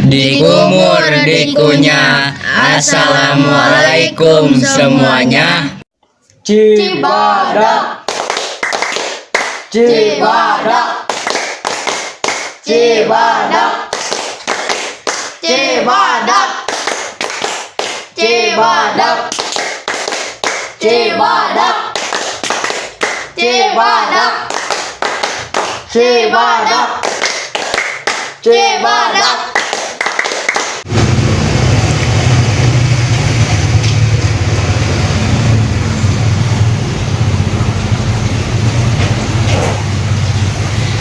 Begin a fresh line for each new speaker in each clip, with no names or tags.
Dikumur dikunyah. Assalamualaikum semuanya.
Cibadak. Cibadak. Cibadak. Cibadak. Cibadak. Cibadak. Cibadak. Cibadak. Cibadak.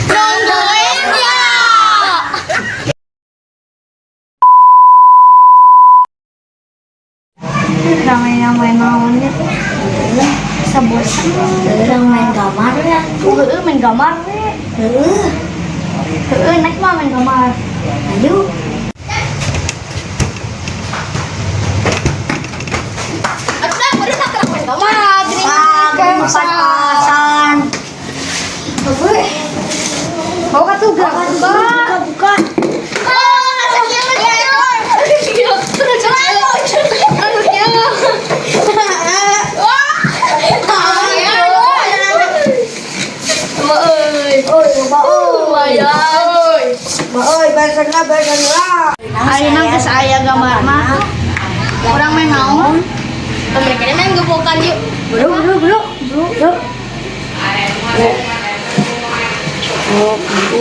Nungguin ya.
Ramai main naonnya asa bosan.
Urang main gambar ya.
Heeh, main gambar we.
Heeh.
Heeh, naik mah main gambar.
Ayo.
Atuh baru tak main gambar gini.
Ah, pas-pasan.
Heeh. Bawa tuh gerak
Buka, buka, buka.
Ah, sakit. Sakit.
Oi, loba euy.
Lumayan.
Ba euy, beresan lah, beresan lah.
Ayeuna geus aya gambar mah. Urang main naon?
Mereka main gepokan yuk.
Bro, bro, bro. Bro.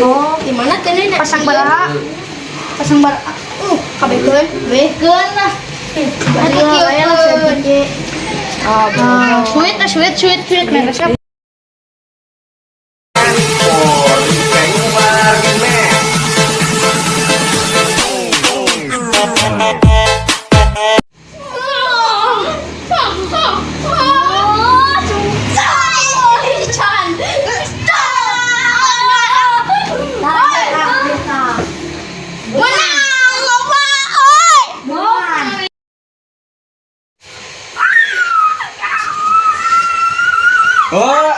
Oh, gimana tuh nih?
Pasang baraha. Pasang baraha. Kabekeun.
Bekeun lah.
Aduh, aya lah saeutik. Ah, sweet, ah, sweet, sweet, sweet. Main resep.
Can.
Nah,
Menang, loba, oi.
nah.
Oh,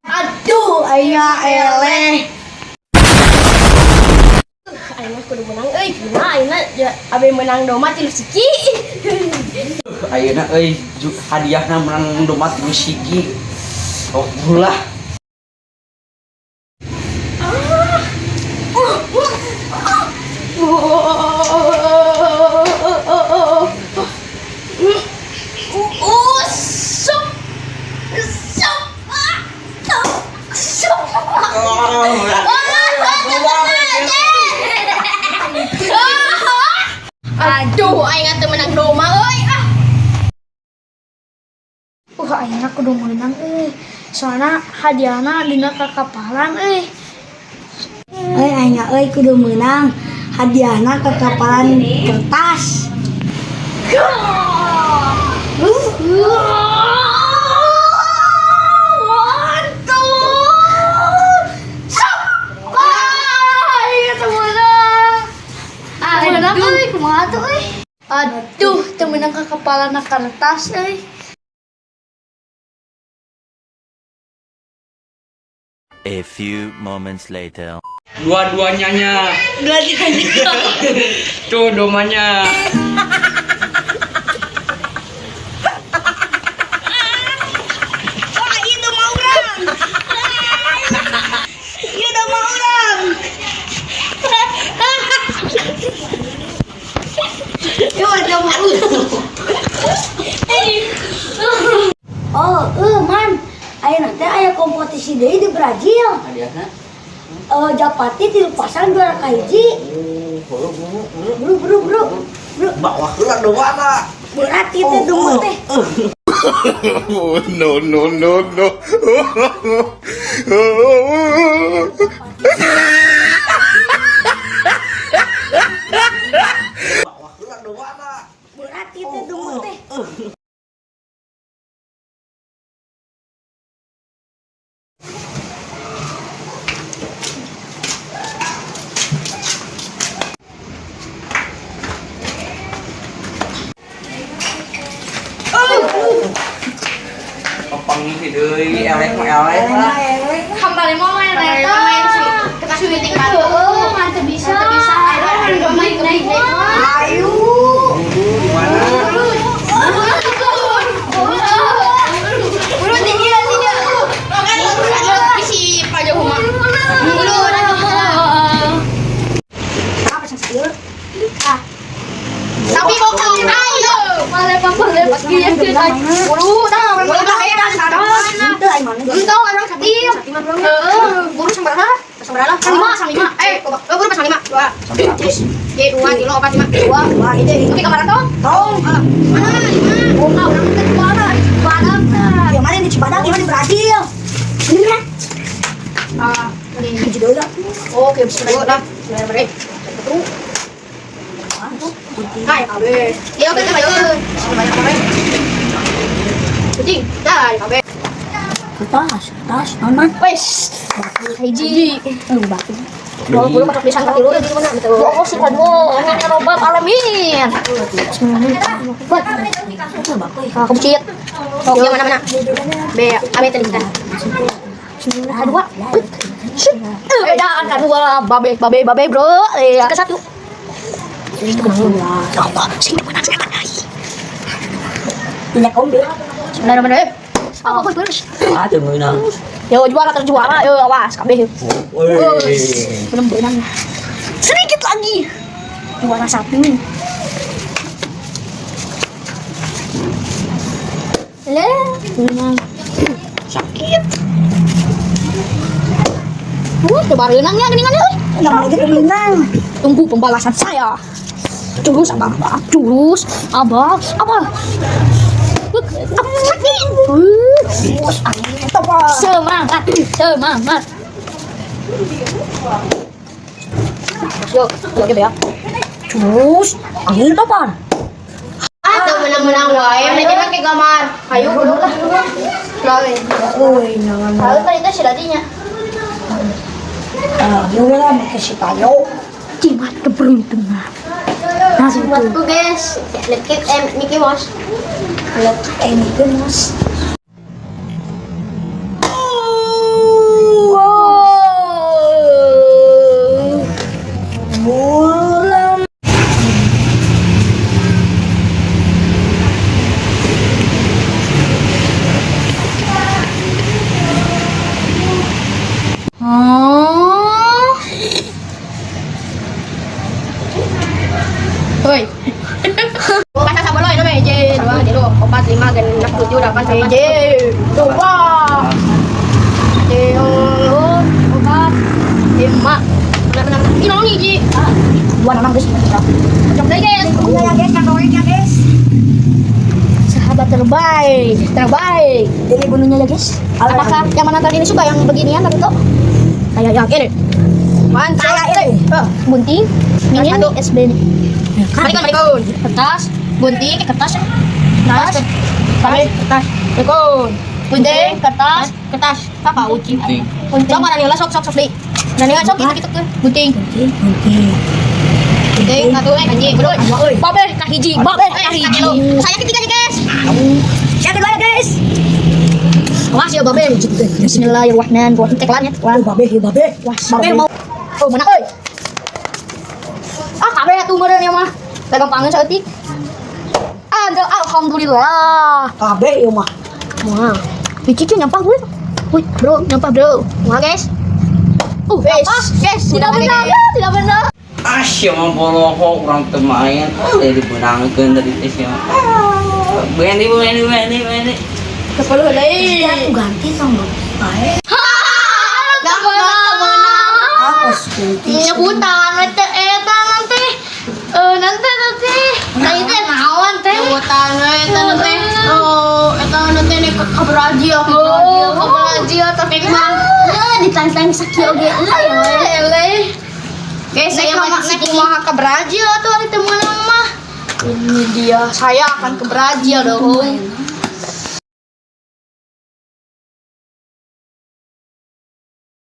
Aduh, aya eleh.
Ayeuna kudu menang euy, kumaha ayeuna ya abe menang doma tilu siki.
Ayeuna euy hadiahna menang doma tilu siki. Oh, bulah.
Sup. Sup. Ah, sup. Sup.
Oh,
Aduh, aing teu menang doma euy. Ah.
Ayeuna kudu meunang euy. Soalna hadiahna dina kakapalan euy.
Euy, aing euy kudu meunang. Hadiahna kakapalan kertas.
One, two, sup. Wah, aing teu meunang.
Teu meunang euy, kumaha tuh euy? Aduh, teu meunang kakapalan kertas euy.
A few moments later.
Dua-duanya nya.
Dua-duanya.
Tuh domanya.
Wah, ieu doma urang. Ieu doma urang. Ieu doma urang. Oh, man. Ayeuna teh aya kompetisi deui di Brazil.
Hadiahna?
Eh, Japati tilu pasang juara kahiji.
Oh, buru buru.
Bro, bro, bro. Bro,
Bawa heula domana.
berat itu doma teh.
Oh, no, no, no, no.
Bawa heula domana.
Berat itu doma teh.
Papanggih deui, eleh mah eleh lah.
Eleh.
Heeh, buru sabaraha? Sabaraha lah. 5 sang 5. Eh, buru pasang 5. 2. Ye, 2 3 4 5. 2 2 hiji. Oke, kamaran tong?
Tong.
Mana 5?
Oh, urang teh mana di Cibadak tah. Yang mana di Cibadak, yang mana di Brazil. Ini kan?
Ah, ini.
Hiji deui lah.
Oke, bismillah. Bismillahirrahmanirrahim. Satu. Hai, abe. Ya, oke, ayo. Bismillahirrahmanirrahim. Kucing, dah, abe.
Kertas, kertas, naon man?
Wes, hiji.
Batu.
Kalau bulu masuk bisa kaki lu di mana? Oh, si kamu, ini robat alamin. Bismillahirrahmanirrahim. Kakak bucit. Oh, yang mana-mana? B, A, B tadi kita. Kedua. Bedaan kedua, babe, babe, babe, bro. Ke satu.
Ya Allah, sing menang setan ai. Minyak ombe.
Bismillahirrahmanirrahim. Oh, bagus, bagus.
Ah, teu meunang.
Yo, juara terjuara, yo, awas, kabeh.
Woi.
Belum benang. Sedikit lagi. Juara satu.
Lah, menang.
Sakit.
Coba renangnya geningan euy.
Yang lagi menang.
Tunggu pembalasan saya. Jurus apa? Jurus apa? Apa? Sakit. Semangat, semangat. Yo, yo ya.
Jurus angin topan.
Ah, tuh menang-menang wae, mereka ke kamar. Ayo, kudu lah. Lawe.
Woi, jangan.
Lalu tadi itu silatinya.
Ah, yuk lah, kasih tayo.
Jimat keberuntungan.
Nah, buatku guys. Lekit Mickey Mouse.
Mickey Mouse.
Wow.
Bulan.
Oh.
Hoi. Pasang saboloy na may J, 2, 3, 4, 5, 6, 7, 8, 9, J, 2, 3, 4, 5. Benar, benar. Ini nong hiji. Dua nanang guys. Cok deh guys.
Ya guys, kantorin ya guys.
Sahabat terbaik, terbaik.
Ini gunungnya ya guys.
Apakah yang menonton ini suka yang beginian atau kayak yang ini? Mantap.
Kayak ini.
Gunting, ini SB. Malikon, malikon.
Kertas, gunting, kertas,
Kertas, kertas, malikon. Gunting,
kertas,
kertas. Apa uci?
Gunting.
Sok mana nih lah sok sok sok deh. Nah nih sok gitu gitu tuh. Gunting.
Gunting, gunting.
Gunting satu anjing. Bro.
babe kahiji, babe kahiji.
Saya ketiga nih guys.
Saya kedua ya guys.
Awas ya babe. Bismillahirrahmanirrahim. Teklan ya, teklan.
Oh, babe, ya babe.
Wah, babe mau. Oh, menang euy. Ah, kabeh atuh meureun ya mah. Gampangin saeutik. Ah, alhamdulillah.
Kabeh ya mah.
Wah. Biji nyampah gue. Wih, bro, nyampah bro. Wah, guys.
Guys,
guys,
Tidak benar, tidak benar.
Ah, sia mah bolohok urang teu main. Teh dibeunangkeun tadi teh sia mah. Ah, Bendi bendi bendi bendi.
Kepala deui.
Aku ganti sama bae.
Tidak menang.
Aku gunting.
Nyebutan teh eta nanti. Nanti nanti. Tadi teh naon teh?
Nyebutan we eta teh. Oh, eta teh nek ka Brazil, ka
Oh,
Brazil.
ka Brazil tapi mah ditantang sakieu oge euy. Eleh.
Guys, saya
Saya
mah
mah
nek kumaha ke Brazil atuh ari teu meunang mah. Ini dia, saya akan ke Brazil dong.